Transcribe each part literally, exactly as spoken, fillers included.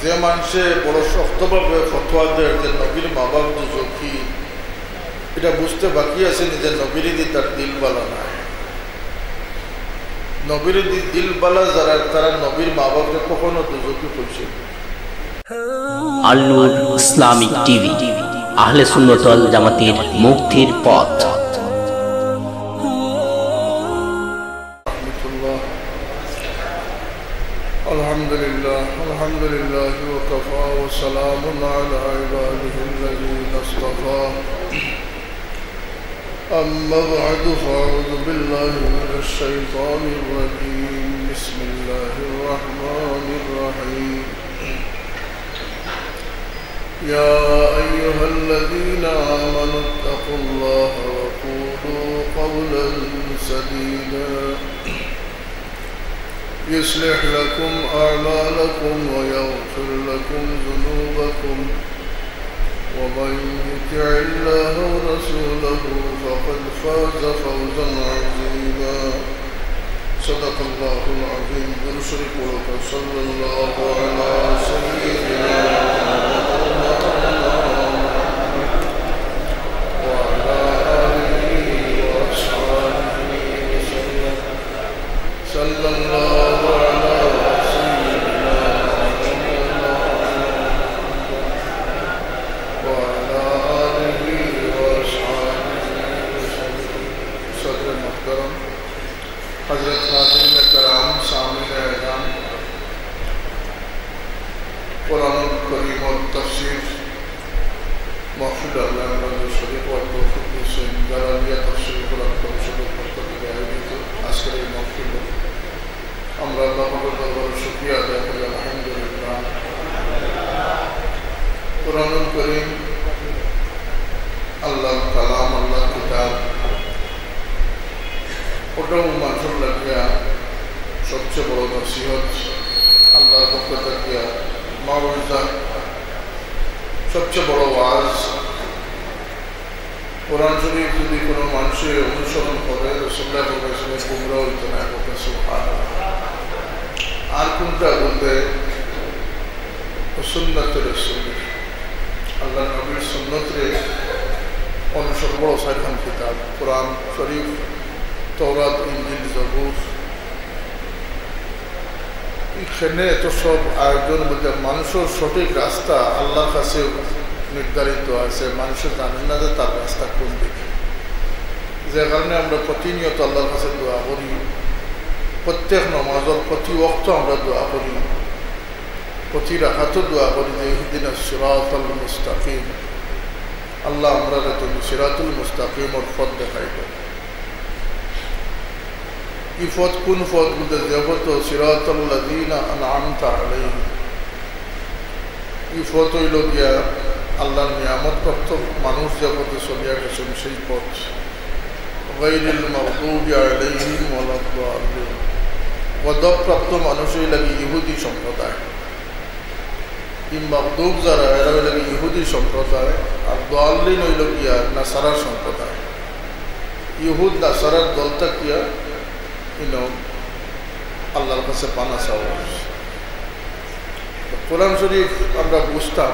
যে মানষে বড় শক্তভাবে ফতোয়া দের যে নবীর মা-বাপ দুজখি, ইটা বুঝতে বাকি আছে নি যে নবীর দি তার দিল বালা নায়। নবীর দি দিল বালা যারার, তারা নবীর মা-বাপরে কখনো দুজখি কইছে না। আল নূর ইসলামিক টিভি, আহলে সুন্নত ওয়াল জামাতের মুক্তির পথ। ورحمة الله. الحمد لله، الحمد لله وكفى، وسلام على عباده الذين اصطفى. أما بعد، فأعوذ بالله من الشيطان الرجيم. بسم الله الرحمن الرحيم. يا أيها الذين آمنوا اتقوا الله وقولوا قولا سديدا يصلح لكم أعمالكم ويغفر لكم ذنوبكم ومن يطع الله ورسوله فقد فاز فوزا عظيما. صدق الله العظيم. درود شريف পড়ুন। صلى الله على سيدنا محمد وعلى آله وأصحابه وسلم. صلى الله على سيدنا محمد وعلى آله وأصحابه وسلم. صدر محترم، হযরত হাজিরিন کرام، সামিন اعظم, কোরআনুল করিমর তাফসীর মাহফিল আল্লাহ আমরা যে শরীক হওয়ার তৌফিক দিয়েছেন, জালালিয়া তাফসীর কোরআন পরিষদের পক্ষ থেকে আয়োজিত আজকের এই মাহফিল, আমরা আল্লাহ পাকের দরবারে শুকরিয়া আদায় করি, আলহামদুলিল্লাহ। কোরআনুল করিম আল্লাহর কালাম, আল্লাহর কিতাব, ওটাও মানুষের লাগিয়া সবচেয়ে বড় নসিহত, আল্লাহর পক্ষ থাকিয়া মাউইজা, সবচেয়ে বড় ওয়াজ। কোরআন শরীফ যদি কোনো মানুষে অনুসরণ করে, রাসূলুল্লাহ ফরমাইছেন, গুমরা হইতো না। কথা সুবহানাল্লাহ। আর কোনটা বলতে সুন্নতে রাসূল, আল্লাহর নবীর সুন্নতরে অনুসরণ বড় ছয়খান কিতাব, কোরআন শরীফ, তৌরাত, ইনজিল, জবুর। এখানে এত সব আয়োজন বলতে মানুষের সঠিক রাস্তা আল্লাহর কাছে নির্ধারিত আছে, মানুষে জানে না যে তার রাস্তা কোন দিকে। যে কারণে আমরা প্রতিনিয়ত আল্লাহর কাছে দোয়া করি, প্রত্যেক নমাজের প্রতি ওয়াক্ত আমরা দোয়া করি, প্রতি রাকাতও দোয়া করি যে ইহদিনাস সিরাতাল মুস্তাকিম, আল্লাহ আমরারে তুমি সিরাতুল মুস্তাকিমর পথ দেখাই দাও। ই পথ কোন পথ বলতে যে পথ সিরাতাল্লাযিনা আনআমতা আলাইহিম, ই পথ হইল গিয়া আল্লাহর নিয়ামত প্রাপ্ত মানুষ যে পথে চলিয়া গেছেন সেই পথ। গায়রিল মাগদুবি আলাইহিম ওয়ালাদ দাল্লিন। গজবপ্রাপ্ত মানুষ হইল গিয়া ইহুদি সম্প্রদায়। ই মাগদুব যারা, এরা হইল গিয়া ইহুদি সম্প্রদায়, আর দাল্লিন হইল গিয়া নাসারা সম্প্রদায়। ইহুদ নাসারার দল থাকিয়া ইনো আল্লাহর কাছে পানা চাওয়া হয়েছে। কোরআন শরীফ আমরা বুঝতাম,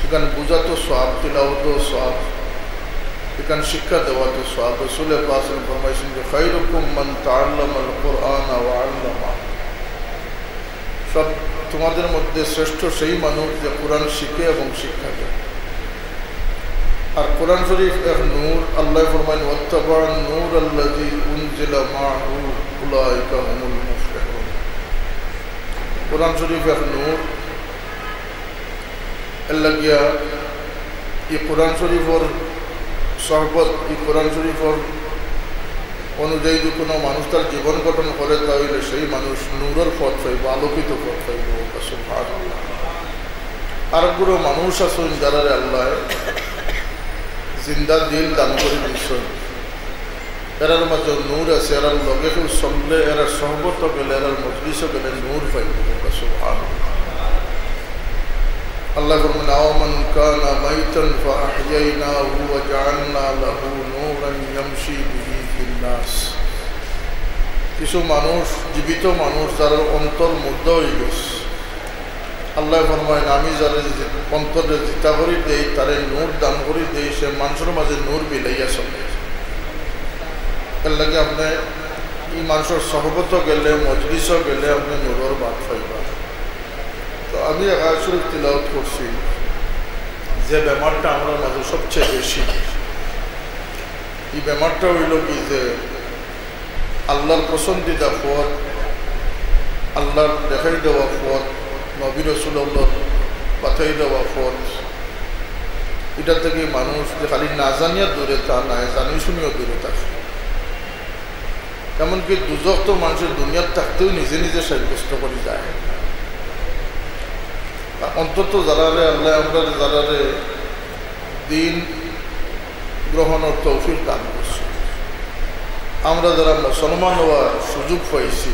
এখানে বুঝা তো সওয়াব, তিলাওয়াতও সওয়াব, এখানে শিক্ষা দেওয়া তো সওয়াব। রাসূলে পাক সাল্লাল্লাহু আলাইহি ওয়াসাল্লাম ফরমাইছেন যে, "খায়রুকুম মান তাআল্লামাল কুরআনা ওয়া আল্লামা।" সব তোমাদের মধ্যে শ্রেষ্ঠ সেই মানুষ যে কোরআন শিখে এবং শিক্ষা দেয়। আর কোরআন শরীফ এক নূর, আল্লাহ ফরমাইন, "ওয়াত্তাবা'আন নূরাল্লাযী উনজিলা মা'আহু উলাইকা হুমুল মুফলিহুন।" কোরআন শরীফ এক নূর, এর লাগিয়া ই কোরআন শরীফর সহবত, ই কোরআন শরীফর অনুযায়ী যদি কোনো মানুষ তার জীবন গঠন করে, তা হইলে সেই মানুষ নূরের পথ পাইব, আলোকিত পথ পাইব। সুবহানাল্লাহ। আর কোনো মানুষ আছেন যারারে আল্লাহ জিন্দা দিল দান করে দিয়েছেন, এরার মাঝে নূর আছে, এরার লগে কেউ চললে, এরার সহবত গেলে, এরার মজলিসও গেলে নূর পাইব। সুবহানাল্লাহ। আল্লাহ ফরমান, "আওয়ামান কানা মাইতান ফাআহইয়াইনাহু ওয়া জাআলনা লাহু নূরান ইয়ামশি বিহি ফিন নাস।" কিছু মানুষ, জীবিত মানুষ, যার অন্তর মুর্দা হয়ে গেছে, আল্লায় ফরমাইন, "আমি যারে জি-, অন্তরে জিতা করি দেই, তারে নূর দান করি দেই, সে মানষর মাঝে নূর বিলাইয়া চলে।" এরলাগি আপনে ই মানষর সহবতো গেলে, মজলিসো গেলে আপনে নূরর বাট পাইবা। তো আমি আয়াত শরীফ তিলাওয়াত করছি, যে বেমারটা আমরার মাঝে সবচেয়ে বেশি, ই বেমারটা অইলো কি যে আল্লার পছন্দিদা পথ, আল্লার দেখাই দেওয়া পথ, নবী রাসূলুল্লার বাতাই দেওয়া পথ, ইটা থাকি মানুষ যে খালি না জানিয়া দূরে তা নায়, জানি শুনিয়াও দূরে থাকে। এমনকি দুজখ তো মানষে দুনিয়াত থাকতেও নিজে নিজে সাব্যস্ত করি যায়। তা অন্তত যারারে আল্লায় আমরারে যারারে দিন গ্রহণর তৌফিক দান করছে। আমরা যারা মুসলমান হওয়ার সুযোগ পাইছি,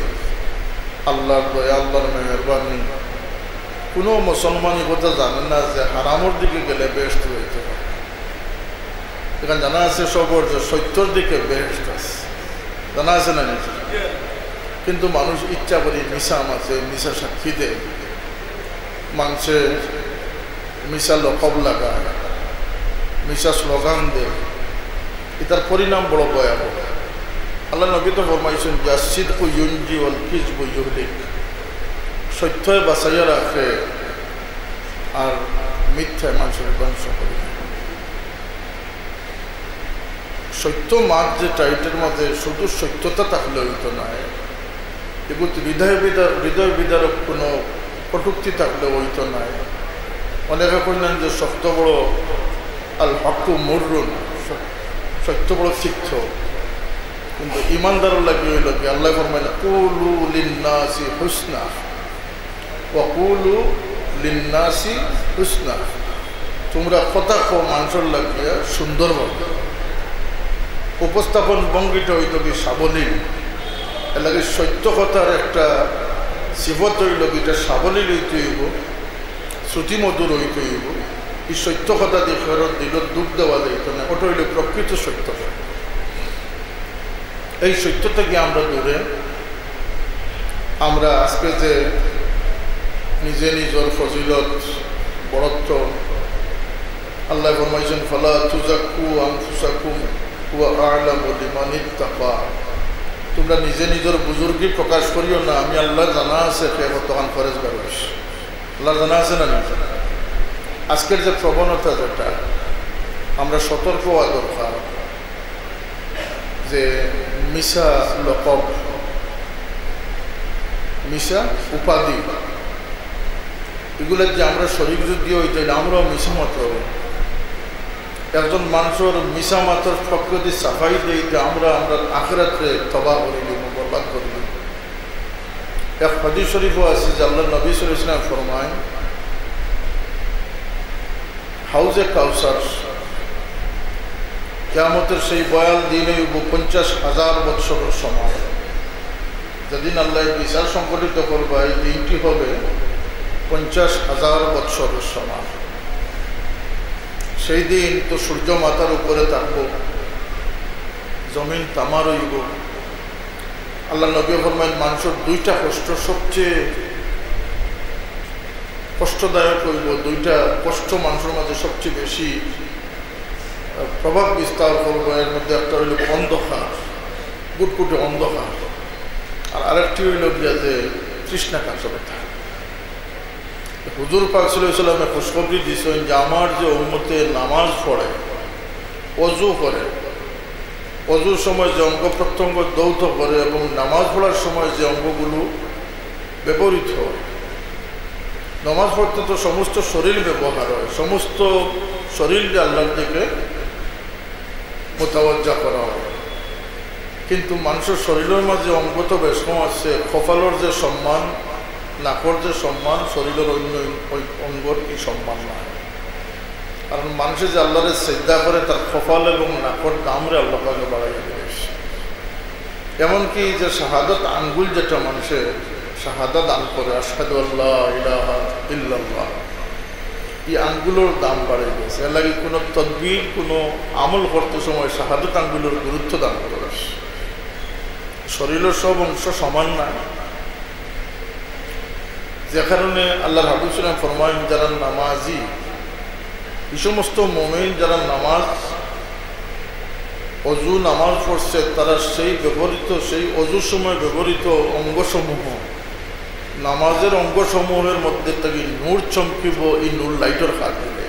আল্লার দয়া, আল্লার মেহেরবানি। কুনু মুসলমান ই কথা জানে না যে হারামর দিকে গেলে বেহেশত যাইতে পারে। এখান জানা আছে সবর যে সত্যর দিকে বেহেশত আছে, জানা আছে না নি? কিন্তু মানুষ ইচ্ছা করি মিছা মাতে, মিছা সাক্ষী দেয়, মানষে মিছা লকব লাগায়, মিছা স্লোগান দেয়, ইতার পরিণাম বড় ভয়াবহ। আল্লার নবী তো ফরমাইছইন যে, "আস-সিদকু ইউনজি ওয়াল কিযবু ইউহলিক।" সত্যয় বাঁচাইয়া রাখে, আর মিথ্যায় মানষরে ধ্বংস করে। সত্য মাত যেটা, ইটার মাঝে শুধু সত্যতা থাকলে অইতো নায়, এগুত হৃদয় বিদার-, হৃদয় বিদারক কুনু কটূক্তি থাকলে অইতো নায়। অনেকে কইন যে শক্ত বড়, আল হক্কু মুররুন, স-, সত্য বড় তিক্ত। কিন্তু ইমানদারর লাগি অইলো কি, আল্লায় ফরমাইলা, "কুলু লিন্নাসি হুসনা।" "ওয়াকুলু লিন্নাসি হুসনা।" তুমরা কথা কও মানষর লাগিয়া সুন্দরভাবে। উপস্থাপন ভঙ্গিটা অইতো কি সাবলীল। এরলাগি সত্য কথার একটা সিফত অইলো কি, ইটা সাবলীল অইতে অইবো, শ্রুতিমধুর অইতে অইবো। ই সত্য কথা দি কারোর দিলো দুখ দেওয়া যাইতো না, ওটা অইলো প্রকৃত সত্য কথা। এই সত্য থাকি আমরা দূরে। আমরা আজকে যে নিজে নিজর ফজিলত, বড়ত্ব, আল্লায় ফরমাইছইন, "ফালা তুজাক্কু আনফুসাকুম হুয়া আ'লামু লিমানিত্তাকা।" তুমরা নিজে নিজর বুজুর্গি প্রকাশ করিও না, আমি আল্লার জানা আছে কে কতখান পরেজগার অইছে। আল্লার জানা আছে না নি? আজকের যে প্রবণতা, যেটা আমরা সতর্ক হওয়া দরকার, যে মিছা লকব, মিছা উপাধি, ইগুলার যে আমরা শরিক যদি অই, তাইলে আমরাও মিছা মাতর। একজন মানষর মিছা মাতর পক্ষ দি সাফাই দেই, যে আমরা, আমরা আখেরাতরে তবাহ করি দিমু, বরবাদ করি দিমু। এক হাদিস শরিফো আছে যে আল্লার নবী সাল্লাল্লাহু আলাইহি ওয়াসাল্লাম ফরমাইন, হাউজে কাউসার কিয়ামতর সেই ভয়াল দিন অইবো পঞ্চাশ হাজার বৎসরর সমান। যেদিন আল্লায় বিচার সংঘটিত করবা, এই দিনটি হবে পঞ্চাশ হাজার বৎসরর সমান। সেই দিন তো সূর্য মাথার উপরে থাকবো, জমিন তামার অইবো। আল্লার নবী ফরমাইন, মানষর দুইটা কষ্ট সবচেয়ে কষ্টদায়ক অইবো, দুইটা কষ্ট মানষর মাঝে সবচেয়ে বেশি, আহ, প্রভাব বিস্তার করবো। এর মধ্যে একটা অইলো অন্ধকার, গুটগুটে অন্ধকার, আর আরেকটি অইলো গিয়া যে তৃষ্ণা কাতরতা। হুজুর পাক সাল্লাল্লাহু আলাইহি ওয়াসাল্লামে খুশখবরি দিছইন যে আমার যে উম্মতে নামাজ পড়ে, অজু করে, অজুর সময় যে অঙ্গ প্রত্যঙ্গ ধৌত করে এবং নামাজ পড়ার সময় যে অঙ্গগুলো ব্যবহৃত হয়, নামাজ পড়তে তো সমস্ত শরীর ব্যবহার হয়, সমস্ত শরীরকে আল্লার দিকে মোতাওয়াজ্জা করা হয়। কিন্তু মানষর শরীরর মাঝে অঙ্গ তো বেশ কম আছে, কপালর যে সম্মান, নাকর যে সম্মান, শরীরর অন্য অং-, অঙ্গর ই সম্মান নাই। কারণ মানষে যে আল্লারে সেজদা করে, তার কপাল এবং নাকর দামরে আল্লাহ পাকে বাড়াইয়া দিছে। এমনকি যে শাহাদত আঙ্গুল যেটা মানষে শাহাদা দান করে, আশহাদু আল্লা ইলাহা ইল্লাল্লাহ, ই আঙ্গুলর দাম বাড়ি গেছে। এর লাগি কোনো তদবির, কোনো আমল করতে সময় শাহাদত আঙ্গুলর গুরুত্ব দান করা অইছে। শরীরর সব অংশ সমান না। যে কারণে আল্লাহর হাবিব সাল্লাম ফরমাইন, যারা নামাজি, এই সমস্ত মুমিন যারা নামাজ, অজু নামাজ পড়ছে, তারা সেই ব্যবহৃত, সেই অজুর সময় ব্যবহৃত অঙ্গসমূহ, নামাজের অঙ্গসমূহের মধ্যে থাকি নূর চমকিব, এই নূর লাইটর কাজ দিলে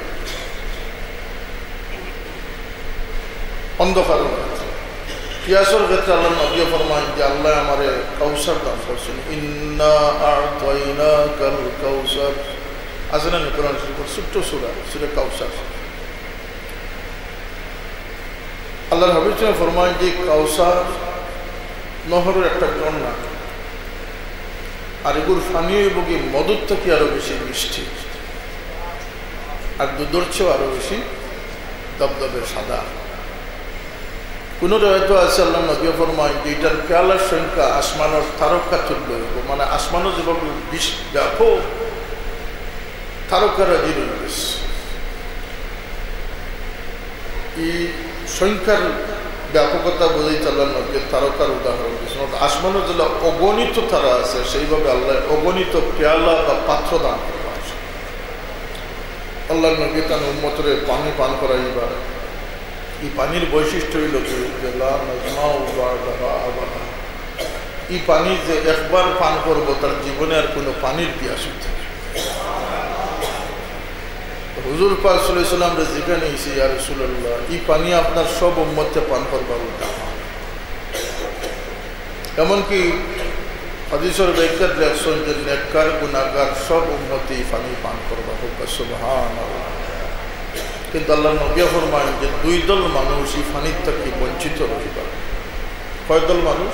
অন্ধকার অইযায়। পিয়াসর ক্ষেত্রে আল্লাহর নবী ফরমাইন যে, "আল্লাহ আমারে কাউসার দান করছেন, ইন্না আ'তাইনাকাল কাউসার।" আছে না নি কোরআন শরীফর ছোট্ট সূরা, সূরা কাউসার। আল্লাহর হাবিব সাল্লাম ফরমাইন যে কাউসার নহরর একটা ঝর্ণা, আর এগুর পানি অইবগি মধুর থাকি আরো বেশি মিষ্টি, আর দুধর চেয়েও আরো বেশি দবদবে সাদা। কোনো রেওয়ায়ত আছে, আল্লাহর নবী ফরমাইন যে ইটার পেয়ালার সংখ্যা আসমানর তারকা তুল্য অইব, মানে আসমানও যেভাবে বিশ-, ব্যাপক তারকারাজি রইছে। এই সংখ্যার ব্যাপকতা বুঝাইতে আল্লাহর নবী তারকার উদাহরণ দিয়েছেন। অর্থাৎ আসমানও যেলা অগণিত তারা আছে, সেইভাবে আল্লাহ অগণিত পেয়ালা বা পাত্র দান করবা। আল্লাহর নবী তান উম্মতরে পানি পান করাইবা। এই পানির বৈশিষ্ট্য অইল কি, যে লা নাজমাউ বা'দাহা আবাদা। এই পানি যে একবার পান করব, তার জীবনে আর কোনো পানির পিয়াস অইতো না। হুজুর পাক সাল্লাল্লাহু আলাইহি ওয়াসাল্লামরে জিকানি অইছে, "ইয়া রাসূলুল্লাহ, এই পানি আপনার সব উম্মতে পান করবা?" এমনকি হাদিসর ব্যাখ্যাত লেখছেন যে নেককার গুনাহগার সব উম্মতে এই পানি পান করবা। সুবহানাল্লাহ। কিন্তু আল্লাহর নবী ফরমাইন যে দুই দল মানুষ এই পানির থাকি বঞ্চিত রইবা। কয় দল মানুষ?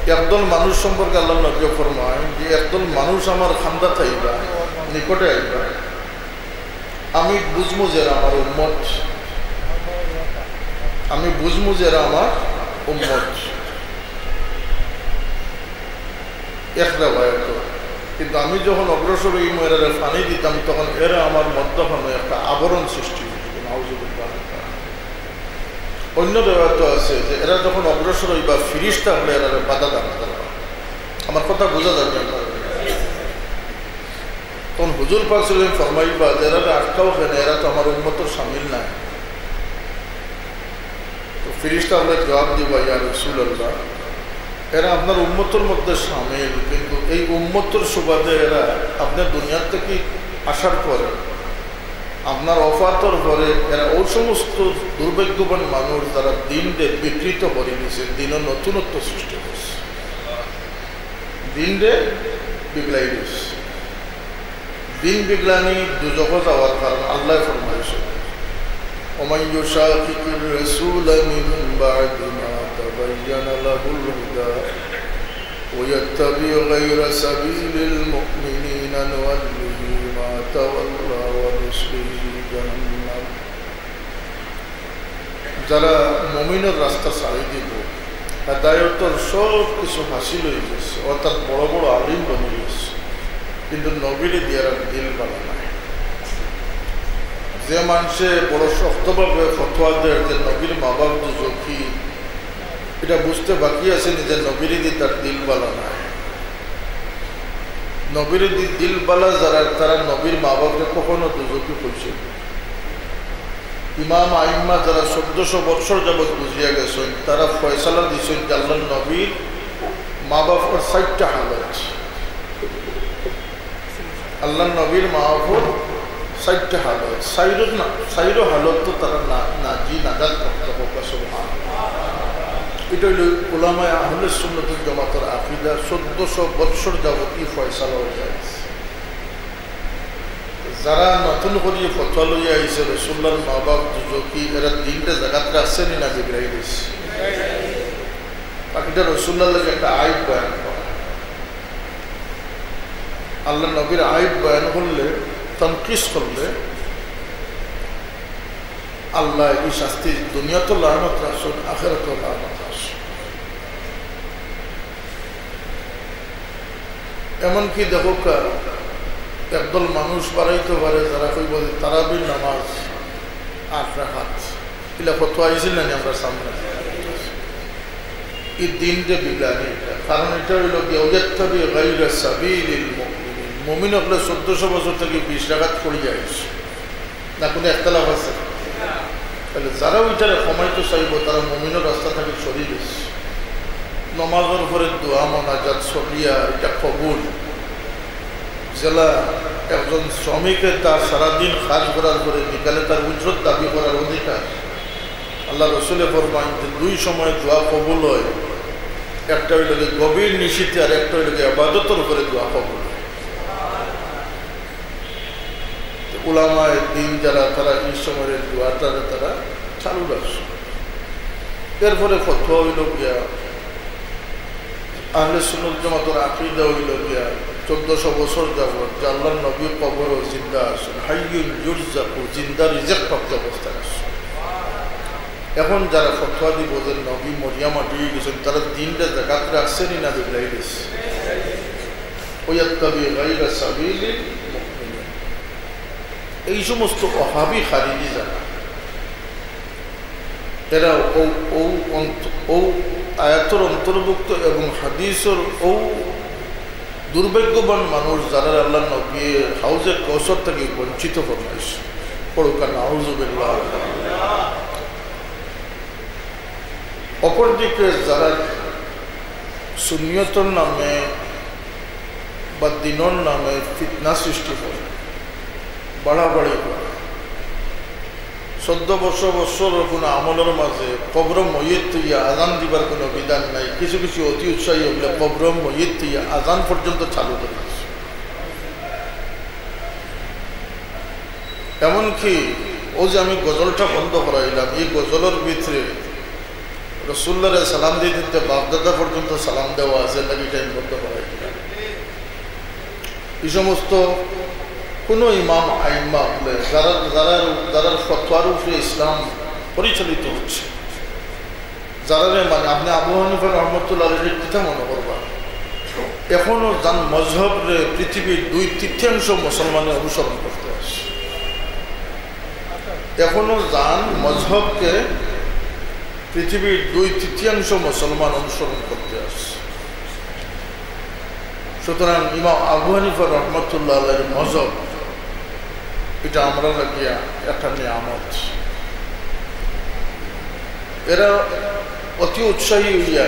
একদল মানুষ সম্পর্কে আল্লাহর নবী ফরমাইন যে একদল মানুষ আমার কান্দাত আইবা, নিকটে আইবা, আমি বুঝমু যে এরা আমার উম্মত, আমি বুঝমু যে এরা আমার উম্মত। এক রেওয়ায়ত। কিন্তু আমি যখন অগ্রসর অইমু, এরারে পানি দিতাম, তখন এরা আমার মধ্যখানো একটা আবরণ সৃষ্টি অইযিবো। নাউজুবিল্লাহ। অন্য রেওয়ায়ত আছে যে এরা যখন অগ্রসর অইবা, ফিরিস্তা অকলে এরারে বাধা দান করবা। আমার কথা বুঝা যার নি আপনারার? তখন হুজুর পাক সাল্লাল্লাহু আলাইহি ওয়াসাল্লাম ফরমাইবা যে, "এরারে আটকাও কেনে, এরা তো আমার উম্মতর শামিল নায়।" তো ফিরিস্তা অকলে জবাব দিবা, "ইয়া রাসূলুল্লাহ, এরা আপনার উম্মতর মধ্যে শামিল, কিন্তু এই উম্মতর সুবাদে এরা আপনার দুনিয়া থাকি আসার পরে, আপনার ওফাতর পরে এরা ওই সমস্ত দুর্ভাগ্যবান মানুষ যারা দ্বীনরে বিকৃত করি দিছে, দ্বীনো নতুনত্ব সৃষ্টি করছে, দ্বীনরে বিগড়াই দিছে।" দ্বীন বিগড়ানি দুজখো যাওয়ার কারণ আল্লায় ফরমাইছইন, "ওমান ইউশাকিকির রাসূলা মিন বা'দি মা তাবায়্যানা লাহুল হুদা ওয়া ইয়াত্তাবি' গায়রা সাবিলিল মুমিনিনা নুওয়াল্লিহি মা তাওয়াল্লা ওয়া নুসলিহি জাহান্নাম।" যারা মুমিনর রাস্তা ছাড়ি দিবো, হেদায়তর সব কিছু হাসিল অইগেছে, অর্থাৎ বড় বড় আলিম বনি গেছে, কিন্তু নবীরে দিয়া এরার দিল বালা নায়। যে মানষে বড় শক্তভাবে ফতোয়া দের যে নবীর মা-বাপ দুজখি, ইটা বুঝতে বাকি আছে নি যে নবীরে দি তার দিল বালা নায়। নবীরে দি দিল বালা যারা, তারা নবীর মা-বাপরে কখনো দুজখি কইছে না। ইমাম আইম্মা যারা চৌদ্দশো বৎসর যাবত বুঝিয়া গেছইন, তারা ফয়সালা দিছইন যে আল্লাহর নবীর মা-বাপর চাইরটা হালত। আল্লাহর নবীর মা-বাপর চাইরটা হালত, চাইরো না, চাইরো হালত তো তারা না, নাজি, নাজাত প্রাপ্ত হউক, সুবহানাল্লাহ। ইটা অইলো উলামায়ে আহলে সুন্নাতুল জামাতর আকিদা, চৌদ্দশো বৎসর যাবত ই ফয়সালা অইয়া আইছে। যারা নতুন করি ফতোয়া লইয়া আইছে, রাসুলুল্লাহর মা-বাপ দুজখি, এরা দিনটা জাগাত রাখছে নি না বিগড়াই দিছে? বাকিটা রাসুলুল্লাহর লাগি একটা আইব বয়ান করা। আল্লাহর নবীর আইব বয়ান করলে, তনকিস করলে, আল্লায় ই শাস্তি দুনিয়াত লানত রাখছইন, আখেরাত লানত রাখছইন। এমনকি দেখউক্কা, একদল মানুষ বাড়াইতো পারে যারা কইবো যে তারাবির নামাজ আট রাকাত, ইলা ফতোয়া আইছিল না নি আমরার সামনে? ই দিনরে বিগড়ানি, ইটা কারণ ইটা অইলো কি, "ওয়াত্তাবি গায়রা সাবিলিল মুমিনিন।" মুমিন অকলে চৌদ্দশো বছর থাকি বিশ রাকাত পড়িয়া আইছে। না কুনু একতলাফ আছে? তাইলে যারা ইটারে কমাইতো চাইবো, তারা মুমিনর রাস্তা থাকি সরি গেছে। নমাজর পরে দোয়া মোনাজাত চলিয়া ইটা কবুল। যেলা একজন শ্রমিকে তার সারাদিন কাজ করার পরে বিকালে তার উজরত দাবি করার অধিকার, আল্লার রসুলে ফরমাইন যে দুই সময় দোয়া কবুল অয়, একটা অইলো গি গভীর নিশিতে আর একটা অইলো গি ইবাদতর উপরে দোয়া কবুল অয়। তো উলামায়ে দ্বীন যারা, তারা ই সময়ের দোয়াটারে তারা চালু রাখছে। এরপরে ফতোয়া অইলো গিয়া আহলে সুন্নত জামাতর আকীদা অইলো গিয়া চৌদ্দশো বছর যাবত যে আল্লার নবী কবরো জিন্দা আছইন, হাইয়ুন ইউরজাকু, জিন্দা রিজিক প্রাপ্ত অবস্থায় আছইন। এখন যারা ফতোয়া দিবো যে নবী মরিয়া মাটি অই গেছইন, তারা দ্বীনরে জাগাত রাখছে নি না বিগড়াই দিছে? ওয়াত্তাবি গায়রা সাবিলিল মুমিনিন। এই সমস্ত ওহাবি খারিজি যারা, এরা অউ, অউ অন্ত-, অউ আয়াতর অন্তর্ভুক্ত এবং হাদিসর অউ দুর্ভাগ্যবান মানুষ যারারে আল্লার নবীয়ে হাউজে কাউসার থাকি বঞ্চিত ফরমাইছে। পড়ুক্কা, নাউজুবিল্লাহ। অপরদিকে যারা সুন্নিয়তর নামে বা দ্বীনর নামে ফিতনা সৃষ্টি করে, বাড়াবাড়ি করে, চৌদ্দশো বছরর কুনু আমলর মাঝে কবরো মইয়িত থইয়া আজান দিবার কুনু বিধান নাই। কিছু কিছু অতি উৎসাহী অকলে কবরো মইয়িত থইয়া আজান পর্যন্ত চালু করি দিছে। এমনকি অউ যে আমি গজলটা বন্ধ করাইলাম, ই গজলর ভিতরে রসুলুল্লাহরে সালাম দিতে দিতে বাপদাদা পর্যন্ত সালাম দেওয়া আছে, এর লাগি ইটা আমি বন্ধ করাইলাম। ই সমস্ত কুনু ইমাম আইম্মা অকলে যারা, যারা, যারার ফতোয়ার উপরে ইসলাম পরিচালিত অইছে, যারারে মানে আপনে আবু হানিফা রহমতুল্লাহ আলাইহিরে কিতা মনে করবা, এখনো যান মজহবরে পৃথিবীর দুই তৃতীয়াংশ মুসলমানে অনুসরণ করতে আছে। এখনো যান মজহবকে পৃথিবীর দুই তৃতীয়াংশ মুসলমান অনুসরণ করতে আছে। সুতরাং ইমাম আবু হানিফা রহমতুল্লাহ আলাইহির মজহব, ইটা আমরার লাগিয়া একটা নিয়ামত। এরা অতি উৎসাহী অইয়া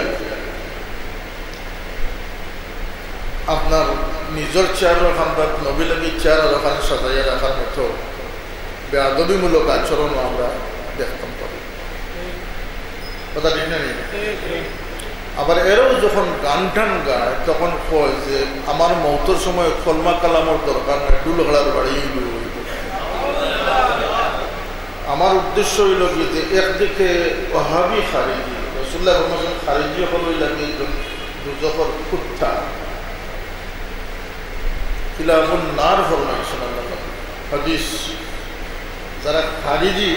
আপনার নিজর চেয়ারর খান্দাত নবীর লাগি চেয়ার আরোখান সাজাইয়া রাখার মতো বেয়াদবিমূলক আচরণও আমরা দেখতাম পারি। কথা ঠিক না নি? আবার এরাও যখন গান টান গায়, তখন কয় যে, "আমার মউতর সময় কলমা কালামর দরকার নাই, ঢুল হাড়ার বাড়ি অইলো।" আমার উদ্দেশ্য অইলো কি যে, একদিকে ওহাবি খারিজি, রাসূলুল্লাহ ফরমাইছইন, খারিজি অকল অইলা গি দুজখর কুত্তা, কিলাবুন নার ফরমাইছইন আল্লাহ। হাদিস, যারা খারিজি,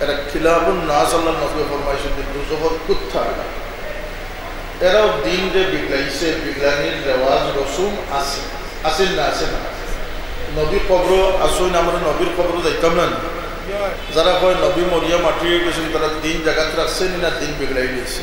এরা কিলাবুন নার, আল্লার নবী ফরমাইছইন যে দুজখর কুত্তা। এরাও দ্বীনরে বিগড়াইছে, বিগড়ানির রেওয়াজ রসুম আছে, আছে না, আছে না? নবী কবরো আছইন, আমরা নবীর কবরো যাইতাম না নি? যারা কয় নবী মরিয়া মাটি অই গেছইন, তারা দ্বীন জাগাত রাখছে নি না দ্বীন বিগড়াই দিছে?